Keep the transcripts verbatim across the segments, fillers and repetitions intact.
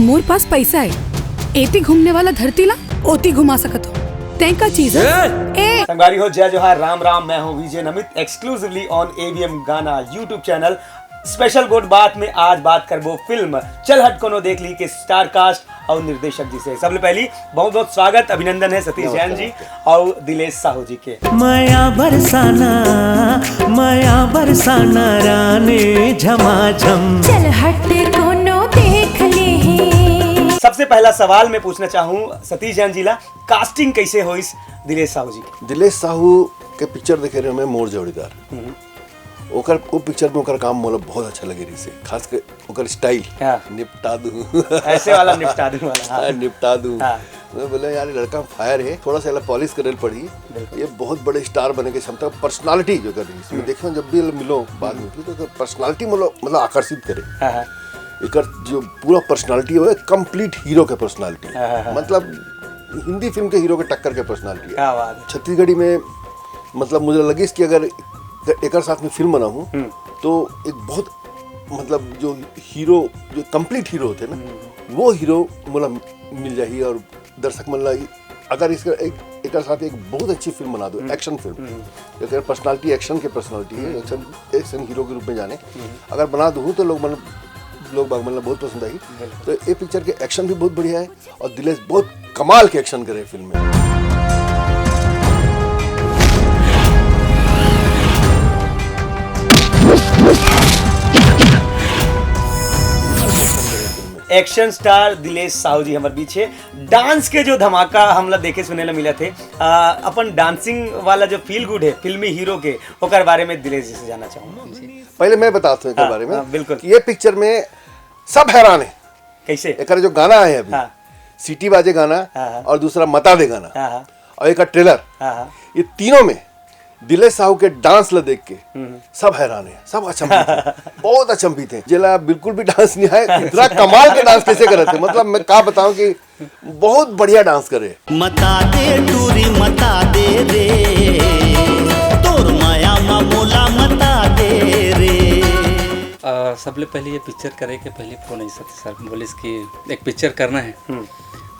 मोर पास पैसा है, एती घूमने वाला धरती ला ओती घुमा सकत हो। तैं का चीज है? ए! संगवारी हो, जय जोहार, राम राम। मैं हूँ Vijay Namit, exclusively on A B M गाना YouTube channel। स्पेशल गोठ बात में आज बात करबो फिल्म चल हट कोनो देख ली के स्टार कास्ट और निर्देशक जी से। सबले पहली बहुत बहुत स्वागत, अभिनंदन है सतीश जैन जी और दिलेश साहू जी के। मया बरसाना, मया बरसाना रानी झमाझम। चल हट कोनो देख ली। सबसे पहला सवाल मैं पूछना चाहूँ सतीश जैन जी ला, कास्टिंग कैसे होइस दिलेश साहू जी के? दिलेश साहू के पिक्चर देखे रहे मैं, मोर जोड़ीदार। ओकर, वो पिक्चर में ओकर काम मोला बहुत अच्छा लगे रहिस हे, खास कर ओकर स्टाइल। हाँ। निपटा दूँ। ऐसे वाला निपटा दूँ वाला, हाँ। हाँ, निपटा दूँ। हाँ। मैं बोला, "यार, ये लड़का फायर है, थोड़ा सा एला पॉलिश करे पड़ी।" बिल्कुल। ये बहुत बड़े स्टार बने के क्षमता, पर्सनालिटी जो कर रही इसमें। हम्म। देखियो, जब भी मिलो बाद में, तो पर्सनालिटी मतलब, मतलब आकर्षित करे। हाँ, हाँ। एकर जो पूरा पर्सनालिटी है, कंप्लीट हीरो के पर्सनालिटी है। हाँ, हाँ, हाँ। मतलब हिंदी फिल्म के हीरो के टक्कर के पर्सनालिटी है। क्या बात है। छत्तीसगढ़ी में, मतलब, मुझे लगिस कि अगर एकर साथ में फिल्म बनाहूँ, हम्म। तो एक बहुत, मतलब, जो हीरो, जो कंप्लीट हीरो होते हैं ना, हम्म। वो हीरो मोला मिल जाही और दर्शक मन ला, अगर इसका एक, एकर साथ एक बहुत अच्छी फिल्म बना दो, हम्म। एक्शन फिल्म, हम्म। एकर पर्सनालिटी एक्शन के पर्सनालिटी है, हम्म। एक्शन, एक्शन हीरो के रूप में जाने, हम्म। अगर बना दूँ तो लोग मन, लोग बाग मन ला बहुत पसंद आई। बिल्कुल। तो ये पिक्चर के एक्शन भी बहुत बढ़िया है और दिलेश बहुत कमाल के एक्शन करे फिल्म में। एक्शन स्टार दिलेश साहू जी हमर बीच है। डांस के जो धमाका हमला देखे सुने ला मिला थे, आ, अपन डांसिंग वाला जो फील गुड है फिल्मी हीरो के, ओकर बारे में दिलेश जी से जानना चाहूंगा। पहले मैं बताता हूँ एकर हाँ, बारे में हाँ, बिल्कुल। कि ये पिक्चर में सब हैरान है। कैसे? एकर जो गाना है अभी, हाँ। सीटी बाजे गाना हाँ, हाँ। और दूसरा मता दे गाना हाँ, हाँ। और एक ट्रेलर, हाँ, हाँ। ये तीनों में दिलेश साहू के डांस ला देख के हम्म। सब हैरान है, सब अचंभित है, बहुत अचंभित है। जेला बिल्कुल भी डांस नहीं आए, इतना कमाल के डांस कैसे करत है? मतलब मैं का बताऊं कि बहुत बढ़िया डांस करे। मता दे टूरी, मता दे रे, तोर माया मा मोला मता दे रे। अ, सबले पहले ये पिक्चर करे के पहले फोन आई सतीश सर बोलिस कि एक पिक्चर करना है। हम्म।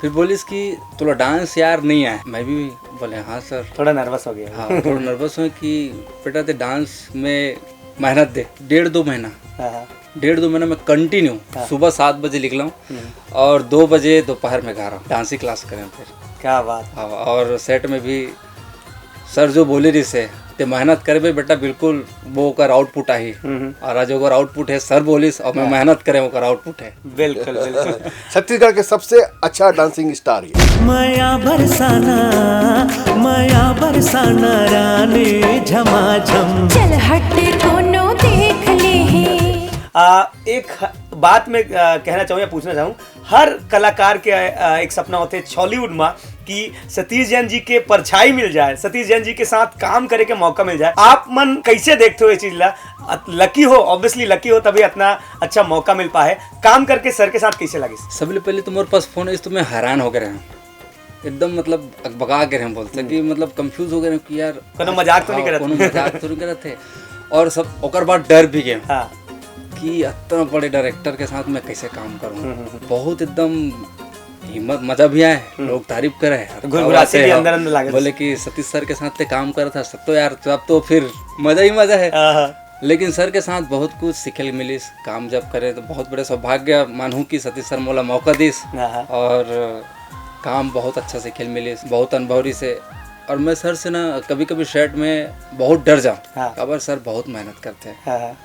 फिर बोलिस कि तोला डांस यार नहीं आए। मैं भी बोले, "हाँ सर।" थोड़ा नर्वस हो गया। हाँ, थोड़ा नर्वस हूँ कि बेटा ते डांस में मेहनत दे। डेढ़ दो महीना, हाँ, हाँ। डेढ़ दो महीना में कंटिन्यू हाँ। सुबह सात बजे निकला हूँ हम्म। और दो बजे दोपहर में घर आऊँ। डांसिंग क्लास करें फिर। क्या बात। हाँ, और सेट में भी सर जो बोले रहिस हे, ते मेहनत करबे बेटा, बिल्कुल वो ओकर आउटपुट आही। हम्म। और आज ओकर आउटपुट है, सर बोलिस, और मैं हाँ। मेहनत करे ओकर आउटपुट है। बिल्कुल, बिल्कुल। छत्तीसगढ़ के सबसे अच्छा डांसिंग स्टार ये। मया बरसाना, मया बरसाना रानी झमाझम। चल हट कोनो देख लेही। आ, एक ह-, बात मैं, आ, कहना चाहूँ या पूछना चाहूँ, हर कलाकार के, आ, एक सपना होथे छॉलीवुड मा कि सतीश जैन जी के परछाई मिल जाए, सतीश जैन जी के साथ काम करे के मौका मिल जाए। आप मन कैसे देखते हो ये चीज ला? अत-, लकी हो, ऑब्वियसली लकी हो, तभी इतना अच्छा मौका मिल पाए। काम करके सर के साथ कैसे लगे? सबले पहले तो मोर पास फोन आइस तो मैं हैरान हो गए रहें, एकदम मतलब अकबका गए रहें, बोलते हम्म। कि मतलब कंफ्यूज हो गए रहें कि यार कोनो आज मजाक तो हाँ, नहीं करत? कोनो मजाक तो नहीं करत हे। और सब ओकर बाद डर भी गए हाँ। कि इतना बड़े डायरेक्टर के साथ मैं कैसे काम करूँ। हम्म, हम्म, हम्म। बहुत एकदम हिम्मत, मजा भी आए, हम्म। लोग तारीफ करे, गुनगुनाते भी हैं। अंदर अंदर लागे। बोले कि सतीश सर के साथ ते काम करत हस, तो यार, तो अब तो फिर मजा ही मजा है। हाँ, हाँ। लेकिन सर के साथ बहुत कुछ सीखे ल मिलिस। काम जब करे तो बहुत बड़े सौभाग्य मानहूँ कि सतीश सर मोला मौका दिस हाँ, हाँ। और काम बहुत अच्छा सीखे ल मिलिस, बहुत अनुभव रहिस हे। और मैं सर से ना कभी-कभी सेट में बहुत डर जाऊँ, हाँ। काबर सर बहुत मेहनत करते हैं। हाँ, हाँ।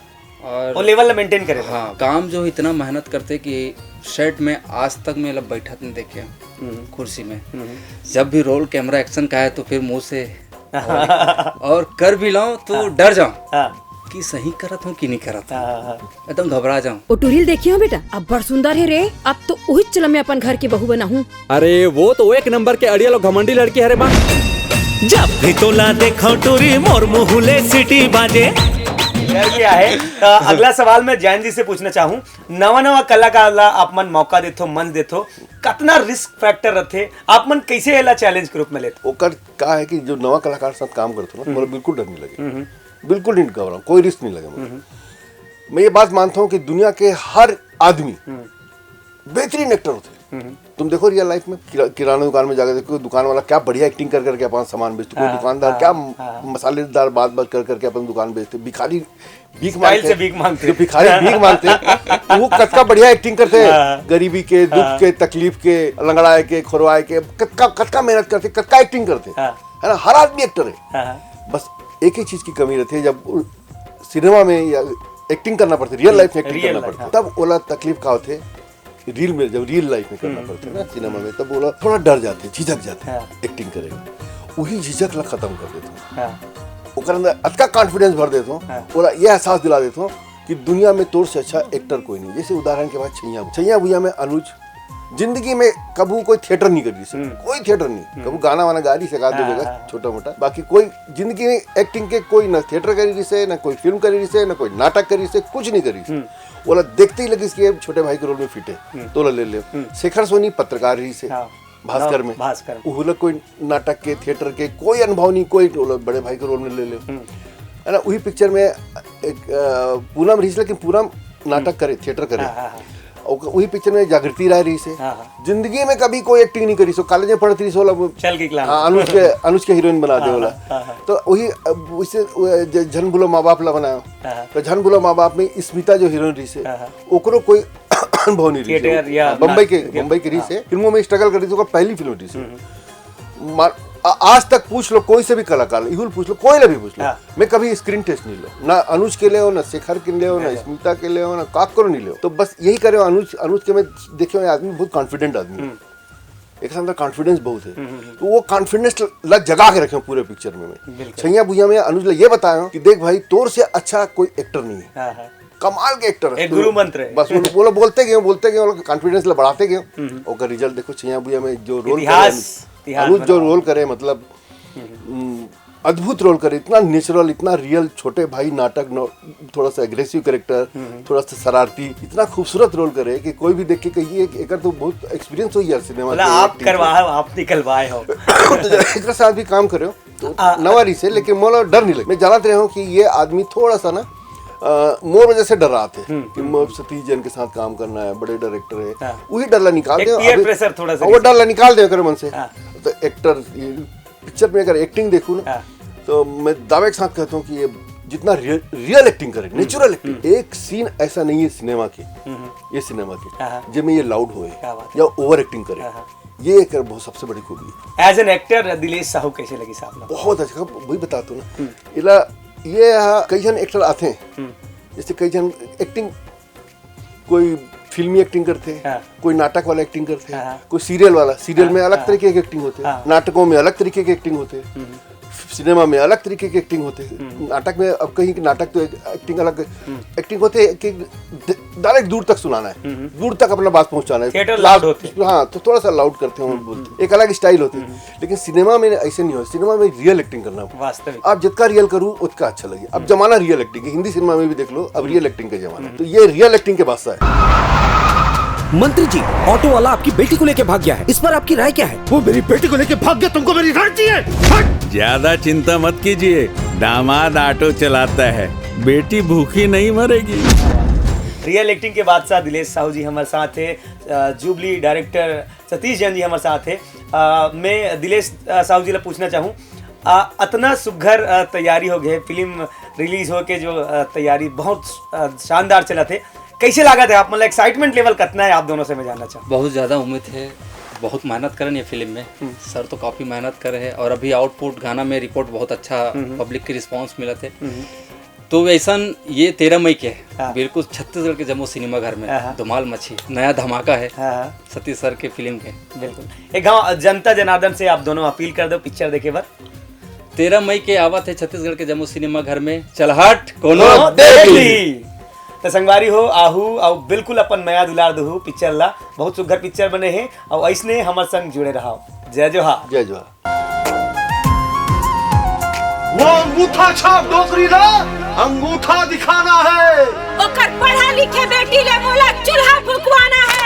और वो लेवल ला मेंटेन करे। हाँ, काम जो इतना मेहनत करते कि सेट में आज तक मैं मतलब बैठत नहीं देखे हम्म। कुर्सी में। हम्म। जब भी रोल कैमरा एक्शन का है तो फिर मुंह से और कर भी लाऊं तो हाँ। डर जाऊं हाँ। कि सही करत हूं कि नहीं करत हूं। हाँ, हाँ, हाँ। एकदम घबरा जाऊं। ओ टुरी ल देखियो बेटा, अब्बड़ सुंदर हे रे, अब तो उही चल मैं अपन घर के बहू बनाहूं। अरे वो तो एक नंबर के अड़ियल अउ घमंडी लड़की हरे माँ। जब भी तोला देखो टुरी मोर मुँह ले सीटी बाजे। डर गया है। तो अगला सवाल मैं जैन जी से पूछना चाहूँ, नवा नवा कलाकार ला आप मन मौका देथो, मंच देथो, कतना रिस्क फैक्टर रथे, आप मन कैसे एला चैलेंज के रूप में लेथो? ओकर का है कि जो नवा कलाकार साथ काम करथो ना, हम्म। मोला बिल्कुल डर नहीं लगे, हम्म। बिल्कुल नहीं घबराऊँ, कोई रिस्क नहीं लगे मुझे। हम्म। मैं ये बात मानता हूँ कि दुनिया के हर आदमी हम्म। बेहतरीन एक्टर होथे। तुम देखो रियल लाइफ में किरा-, किराना दुकान में जाकर देखो, दुकान वाला क्या बढ़िया एक्टिंग कर करके अपन सामान बेचते, कोई हाँ, दुकानदार हाँ, क्या हाँ। मसालेदार बात बात कर करके अपन दुकान बेचते, भिखारी भीख स्टाइल मांगते से हैं। भीख मांगते जो हैं। भिखारी भीख मांगते हैं, वो कतका बढ़िया एक्टिंग करते हैं, हाँ। गरीबी के, दुख हाँ। के, तकलीफ के, लंगड़ाए के, खोरवाए के, कतका कतका मेहनत करते, कतका एक्टिंग करते हैं, हाँ। है ना? हर आदमी एक्टर है। हाँ, हाँ। बस एक ही चीज की कमी रहती है, जब सिनेमा में या एक्टिंग करना पड़ता है, रियल लाइफ में एक्टिंग रियल करना लाइफ, पड़ता है, हाँ। तब ओला तकलीफ का होते, रील में, जब रियल लाइफ में करना हम्म, पड़ता है ना, हम्म, सिनेमा में, तब ओला थोड़ा डर जाते, झिझक जाते, हाँ। एक्टिंग करेगा, वही झिझक ला खत्म कर देता हूँ। हाँ। ओकर अंदर अतका कॉन्फिडेंस भर देता हूँ, हाँ। ओला ये एहसास दिला देता हूँ कि दुनिया में तोर से अच्छा एक्टर कोई नहीं। जैसे उदाहरण के बाद छैया, छैया भुइया में अनुज जिंदगी में कभू कोई थिएटर नहीं करिस, हम्म। कोई थिएटर नहीं, हम्म। कभू गाना वाना गा रहिस, एक आध दो हाँ, जगह हाँ, हाँ। छोटा मोटा, बाकी कोई जिंदगी में एक्टिंग के कोई ना थिएटर करिस, ना कोई फिल्म करिस, ना कोई नाटक करिस, कुछ नहीं करिस। हम्म। ओला देखते ही लगिस कि ये छोटे भाई के रोल में फिट है, हम्म। तो ओला ले ले। हम्म। शेखर सोनी पत्रकार रहिस, हाँ। भास्कर नौ-, में। भास्कर में। ओला कोई नाटक के, थिएटर के कोई अनुभव नहीं, कोई ओला बड़े भाई के रोल में ले ले। हम्म। है ना, वही पिक्चर में एक, अ, पूनम रहिस, लेकिन पूनम नाटक हम्म। करे, थिएटर करे। हाँ, हाँ, हाँ। ओक-, वही पिक्चर में जागृति राय रहिस हे। हाँ, हाँ। जिंदगी में कभी कोई एक्टिंग नहीं करिस, कॉलेज में पढ़त रहिस, ओला वो चल के लाना। हाँ, अनुज के, अनुज के हीरोइन बना दे हाँ, ओला। हाँ, हाँ, हाँ। तो वही, अब उससे, वो, ज-, झन भूलो माँ बाप ला बनाया। हाँ, हाँ। तो झन भूलो माँ बाप में स्मिता जो हीरोइन रहिस हे, हाँ, हाँ। ओकरो कोई अनुभव नहीं रहिस हे। थिएटर या हाँ, बम्बई नाट-, के, या, बम्बई के रहिस हे। हाँ। फिल्मों में स्ट्रगल करिस, ओकर पहली फिल्म रहिस हे। हम्म, हम्म। मार-, आ-, आज तक पूछ लो, कोई से भी कलाकार, इहुल पूछ लो, कोई ला भी पूछ लो, हाँ। मैं कभी स्क्रीन टेस्ट नहीं लो, ना अनुज के ले हो, ना शेखर के ले हो, ना हाँ। स्मिता के ले हो, ना काकरो नहीं ले हो। तो बस यही करे हो, अनुज, अनुज के मैं देखे हुए आदमी बहुत कॉन्फिडेंट आदमी है। हम्म। एक अंदर कॉन्फिडेंस बहुत है। हम्म, हम्म, हम्म। तो वो कॉन्फिडेंस ला जगा के रखे हो पूरे पिक्चर में। मैं बिल्कुल। छैया भुइया में अनुज ला ये बताया हूँ कि देख भाई, तोर से अच्छा कोई एक्टर नहीं है। हाँ, हाँ। कमाल के एक्टर है। एक गुरु मंत्र है। बस वो, वो लोग बोलते गए, बोलते गए, वो लोग कॉन्फिडेंस ला बढ़ाते गए। हम्म। ओकर रिजल्ट देखो, छैया भुइया में जो रोल करे, इतिहास, इतिहास अनुज जो बनाओ। रोल करे, मतलब, हम्म। हम्म, अद्भुत रोल करे, इतना नेचुरल, इतना रियल, छोटे भाई नाटक, नौ-, थोड़ा सा एग्रेसिव कैरेक्टर, हम्म। थोड़ा सा शरारती, इतना खूबसूरत रोल करे कि कोई भी देख के कहिए कि एकर तो बहुत एक्सपीरियंस हो यार सिनेमा मतलब के आप एक्टिंग करवा-, के। आप निकलवाए हो। तो जब एकर साथ भी काम करे हो, तो आ, नवा रहिस हे, लेकिन मोला डर नहीं लगे। मैं जानत रहे हूँ कि ये आदमी थोड़ा सा ना, अ, मोर वजह से डर्रात हे हम्म, कि हम्म, मोर हम्म। सतीश जैन के साथ काम करना है, बड़े डायरेक्टर है, हाँ। वही डर ला निकाल एक दे। पीयर अभी प्रेशर थोड़ा सा वो जैसे। डर ला निकाल दे ओकर मन से। हाँ। तो एक्टर, ये पिक्चर में अगर एक्टिंग देखूँ ना, हाँ। तो मैं दावे के साथ कहता हूँ कि ये जितना रियल, रियल एक्टिंग करे, हम्म, नेचुरल एक्टिंग, हम्म। एक सीन ऐसा नहीं है सिनेमा के, हम्म, हम्म। ये सिनेमा के, हाँ, हाँ। जेमे ये लाउड होए क्या बात है। या ओवर एक्टिंग करे। हाँ, हाँ। ये एक बहुत सबसे बड़ी खूबी है। As an actor, Dilesh Sahu कैसे लगिस आप ला? बहुत अच्छा, वही बता तो ना। हम्म। इला, ये यहाँ कई झन एक्टर आते हैं, हम्म। जैसे कई झन एक्टिंग, कोई फिल्मी एक्टिंग करते हैं, हाँ। कोई नाटक वाला एक्टिंग करते हैं, हाँ, हाँ। कोई सीरियल वाला, सीरियल हाँ, में अलग हाँ। तरीके की एक्टिंग होते हैं, हाँ। नाटकों में अलग तरीके की एक्टिंग होते हैं। हम्म। सिनेमा में अलग तरीके की एक्टिंग होते हैं। हम्म। नाटक में अब कहीं कि नाटक तो एक एक्टिंग अलग, हम्म। एक्टिंग होते हैं कि ड-, डायरेक्ट दूर तक सुनाना है, हम्म। दूर तक अपना बात पहुंचाना है। थिएटर लाउड होते हैं। हाँ, तो थोड़ा सा लाउड करते हैं, हम्म, बोलते हैं। हम्म। एक अलग स्टाइल होते हैं। हम्म। लेकिन सिनेमा में ऐसे नहीं हो, सिनेमा में रियल एक्टिंग करना। वास्तविक। आप जितना रियल करूँ, उतना अच्छा लगे। अब हम्म। जमाना रियल एक्टिंग है, हिंदी सिनेमा में भी देख लो, अब हम्म। रियल एक्टिंग का जमाना है। हम्म। तो ये रियल एक्टिंग के बादशाह है। मंत्री जी, ऑटो वाला आपकी बेटी को लेके भाग गया है, इस पर आपकी राय क्या है? वो मेरी बेटी को लेके भाग गया, तुमको मेरी राय चाहिए? हट! ज्यादा चिंता मत कीजिए, दामाद ऑटो चलाता है, बेटी भूखी नहीं मरेगी। रियल एक्टिंग के बादशाह दिलेश साहू जी हमारे साथ है, अ, जुबली डायरेक्टर सतीश जैन जी हमारे साथ है। अ, मैं दिलेश, अ, साहू जी ला पूछना चाहूँ, अ, अतना सुघर, अ, तैयारी हो गए, फिल्म रिलीज हो के जो, अ, तैयारी बहुत, अ, शानदार चलत हे, कैसे लागत हे आप, मतलब एक्साइटमेंट लेवल कितना है आप दोनों से, मैं जानना चाहूँ। बहुत ज़्यादा उम्मीद है, बहुत मेहनत करन ये फिल्म में। हम्म। सर तो काफ़ी मेहनत करे हैं और अभी आउटपुट गाना में रिपोर्ट बहुत अच्छा हम्म। पब्लिक की रिस्पांस मिलत हे। हम्म। तो वैसन ये तेरह मई के हाँ। बिल्कुल छत्तीसगढ़ के जम्मो सिनेमा घर में हाँ, हाँ। धमाल मची, नया धमाका है हाँ, हाँ। सतीश सर के फिल्म के। बिल्कुल। एक गाँव जनता जनार्दन से आप दोनों अपील कर दो पिक्चर देखे बर। तेरह मई के आवत है छत्तीसगढ़ के जम्मो सिनेमा घर में चलहट कोनो कोनो देख देख ली। ली। तो संगवारी हो, आहू, आऊ बिल्कुल अपन मया दुलार दुहू पिक्चर ला। बहुत सुघर पिक्चर बने हैं, और ऐसने हमर संग जुड़े रहो। जय जोहार। जय जोहार। वो अंगूठा छाप डोकरी ला अंगूठा दिखाना है। ओकर पढ़ा लिखे बेटी ले मोला चूल्हा फुकवाना है।